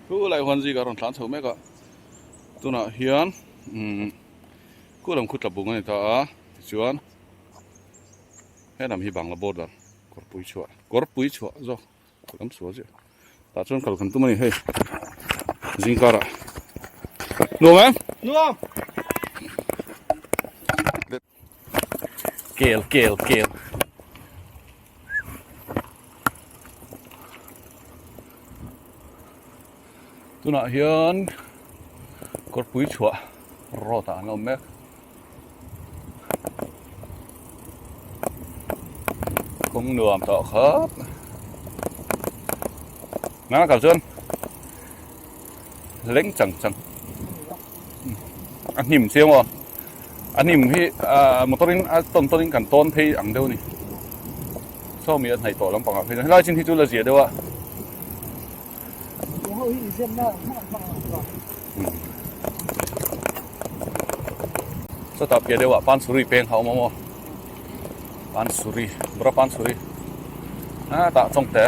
Khulai huan zika rawn tlan chho mek a tunah hian umm khu lam khu tla bung a ni ta a tichuan he lam hi bangla border kawrpui chhuah kawrpui chhuah zawk lam sual chiah tah chuan kal kan tum a ni hei zingkarah nuam em nuam kel kel kel tunah hian kawrpui chhuah road ah an awm mek kawng nuam tawh khawp nang a kal chuan leng chang chang a hnim chiang aw a hnim hi ah motor in a tawn tawn in kan tawn phei ang deuh a ni saw mi a hnaih tawh lampang ah phei chuan helai chin hi chu la zia deuh a. Chutah piah deuhah pansuri peng kha a awm a maw pansuri bura pansuri a tah chawng te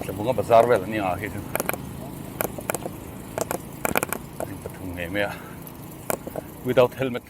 tlabunga bazar vel an ni ang ah khi chuan pathum ngei mai a. Without helmet.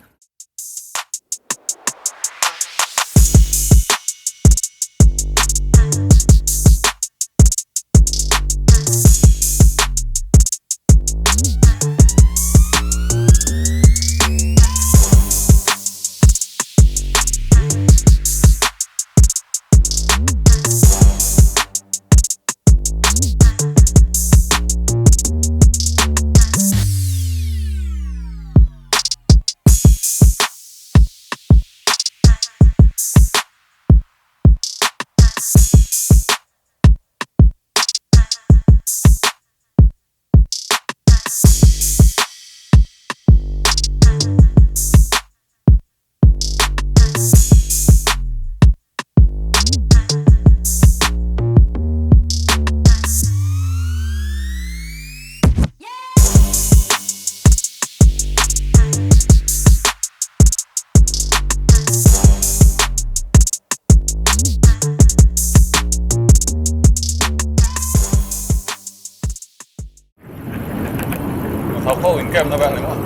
Thau in kem na vel ni maw.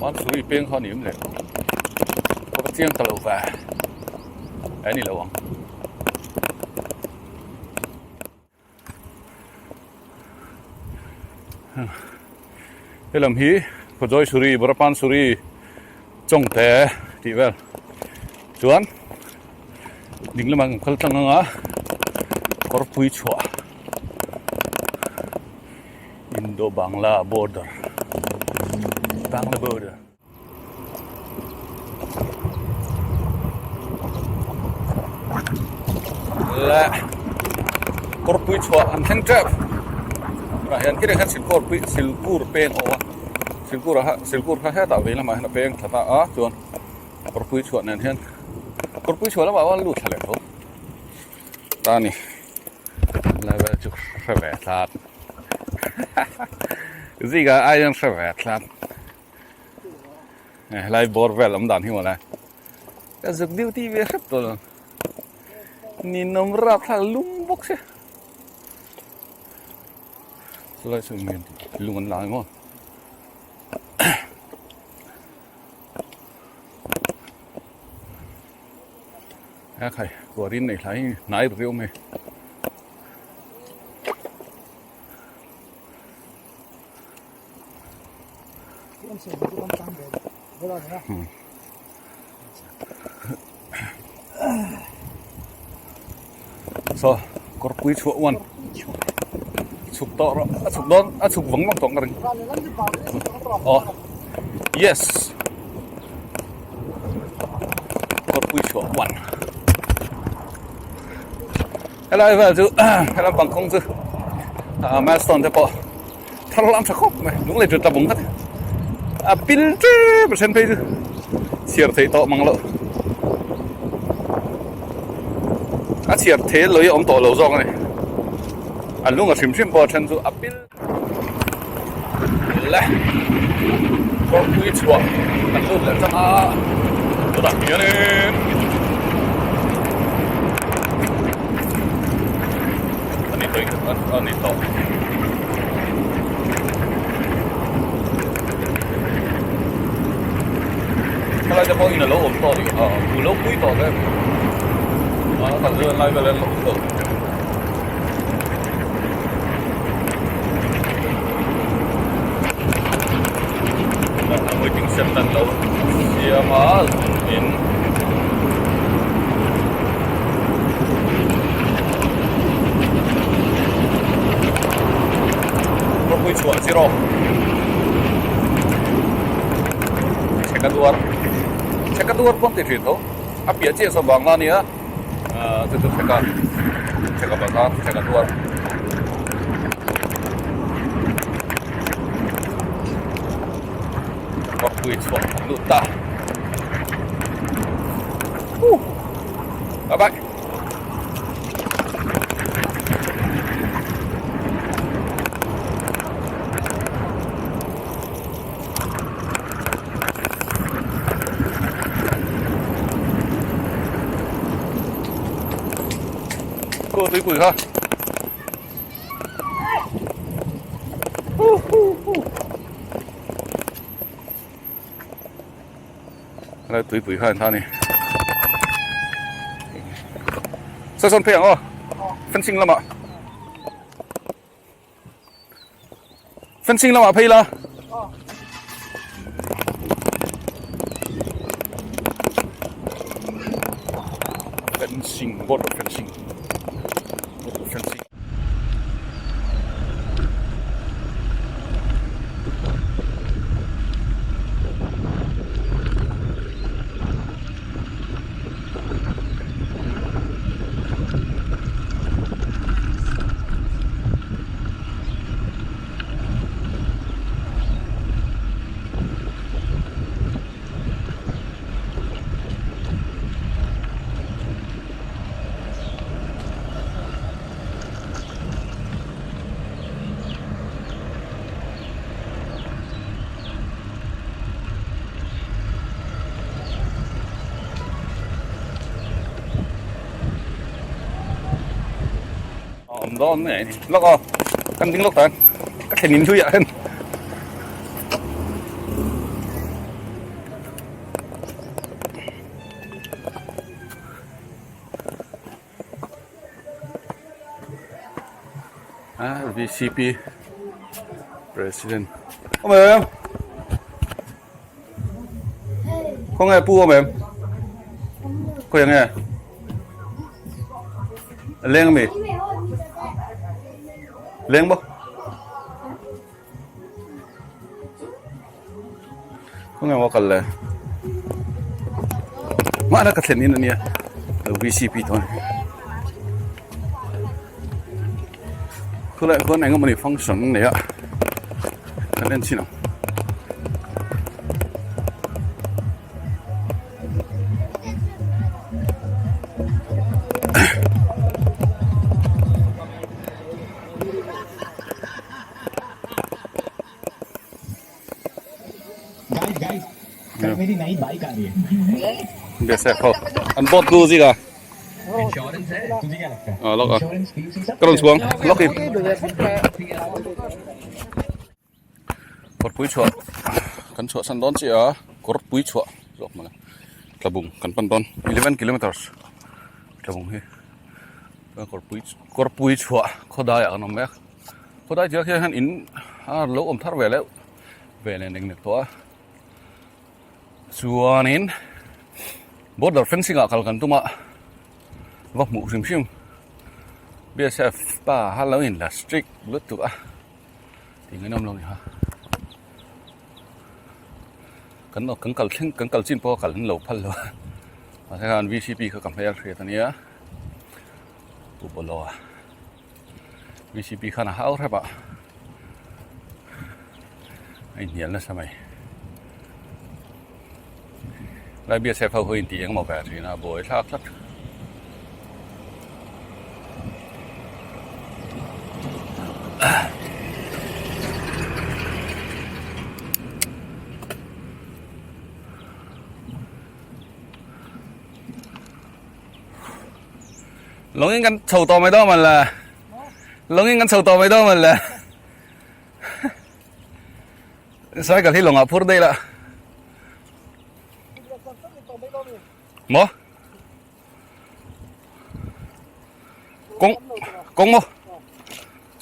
Pansuri peng kha a ni em le ka va chiang ta lo ve a ni lo ang. Helam hi Khawzawi Suri Bawrapan Suri Chawngte tih vel chuan ding lamah kan kal tlang anga kawrpui chhuah Indo Bangla border Bangla border. Le kawrpui chhuah an thleng tep tunah hian khirah hian silkawrpui silkur peng a awm a silkur ah silkur kha hetah vei lamah hian a peng thla ta a chuan kawrpui chhuah nen hian kawrpui chhuah lamah chuan lut thla leh tho ta a ni lai vel chu hre ve tlat zingah ai hian hre ve tlat. Helai bawr vel awm dan hi mawle ka zuk duty ve hrep tawh lo ninawm rapthlak lum bawk sia chulai chu eng nge lung an la ang aw a khai kuarin nei hlai hnai riau mai. Saw kawrpui chhuah uan chhuk tawh rawh a chhuk dawn a chhuk vang vang tawh ka ring aw yes kawrpui chhuah uan. Helai vel chu helai bang kawng chu ah milestone te pawh thar lam tha khawp mai lung leh tut tlabung kha a pil tep a then phei chu chhiar theih tawh mang loh a chhiar thei lawih a awm tawh lo zawk a ni a lung a hrim hrim pawh a then chu a pil le kawrpui chhuah kan lut leh tang a tunah hianin a ni tawh a ni tawh. Helai te pawh in a lo awm tawh a ni a u lo pui tawh hle a kan zir lai vel an lo awm tawh. Waiting shed an lo siam a in ropui chhuah zero chheka duar chheka duar pawn ti thin tho a piah chiah sawn vang la nia ah chu chu chheka chheka bazar chheka duar ropui chhuah an lut ta bye bye. Cô tui quỳ ha. Helai tuipui kha an tha a ni. Saw sawn phei ang aw fencing lamah fencing lamah phei la. Fencing border fencing border fencing. Awm dawn mai a ni lawk aw kan ding lawk tan ka thlen in hlui ah hian. VCP President Awm em? Khawnge pu awm em? Khawi ang nge? Leng ami? Leng bawk. Khawnge maw kal le? Mahna ka thlen in ania lo VCP tawh ani. Khulai khuan eng emawni function an nei a kan en chin ang. Biasa ho an bot tu zika ah lok a ka rawn chhuang lok in kawrpui chhuah kan chhuah san dawn chiah a kawrpui chhuah zawk mawle tlabung kan pan dawn 11 kilometers tlabung hi kawrpui kawrpui chhuah khawdai ah kan awm mek. Khawdai chiah khian in a lo awm thar ve leuh ve nen eng nek tawh a chuanin border fencing ah kal kan tum a va hmuh hrim hrim B_S_F pa kha lo in la strict lutuk a tih ngaih nawm lo ni ha kan kan kal thleng kan kal chin pawh a kal an lo phal lo a mahse khan V_C_P kha ka hmel hriat a nia. Pu Bawlaw a VCP khan a hau hrep a a inhnial nasa mai lai BSF ho hi intih engemaw ve thin a buai thlak tlat. Lawngin kan chho tawh mai dawn man le. Lawngin kan chho tawh mai dawn man le. Cycle hi lawngah phur daih la. Maw? Kawng kawng maw?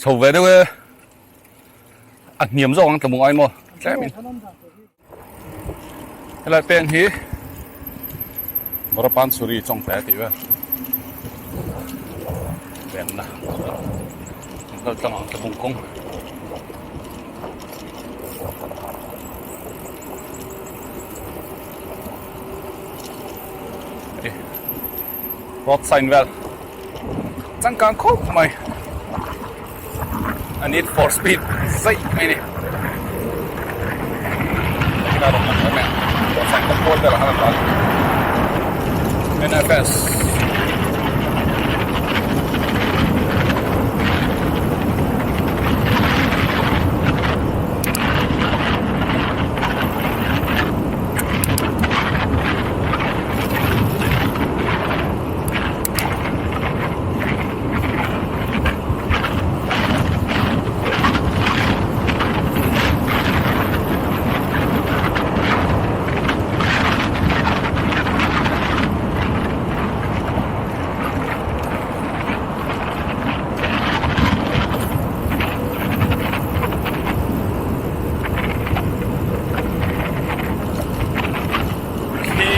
Chho ve deuh e. A hniam zawk ang tlabung ai maw? Tlemin. Helai peng hi Borapansuri chawngte tih vel venna kal tlang ang tlabung kawng road sign vel changkang khawp mai a need for speed zaih mai ni road sign kawng pawl velah khan a tlan N_F_S. Thli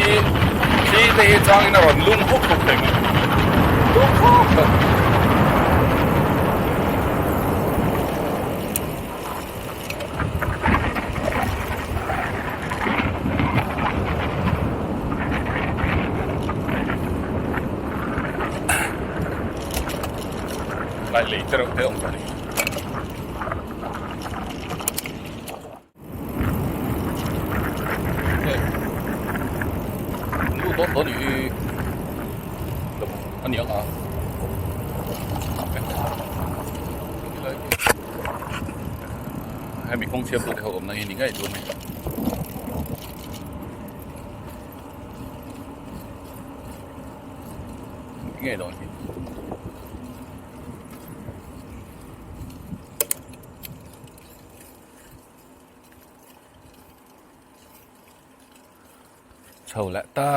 thli te hi changin a rawn lum huk huk thei mai lum khawp mai. Lai lei te reuh te a awm tawh a ni. Lu dawn dawn hi a ni ang a hemi kawng chhiat tur te ho awmna hi ni ngei tur a ni. Ngei dawn hi. Chho leh ta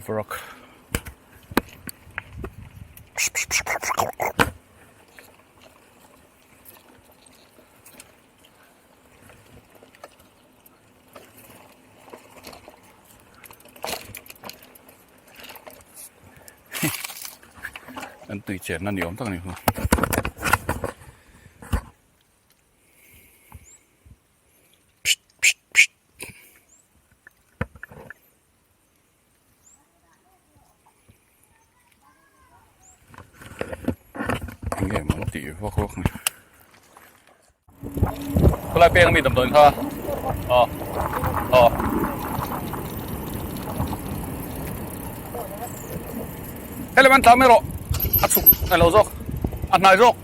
vawk an tui chenna ni awm tak a ni hu. Enge maw tih vak vak ni. Khawlai peng ami damdawiin kha aw aw helai man tlang mai rawh a chhuk a lo zawk a hnai zawk.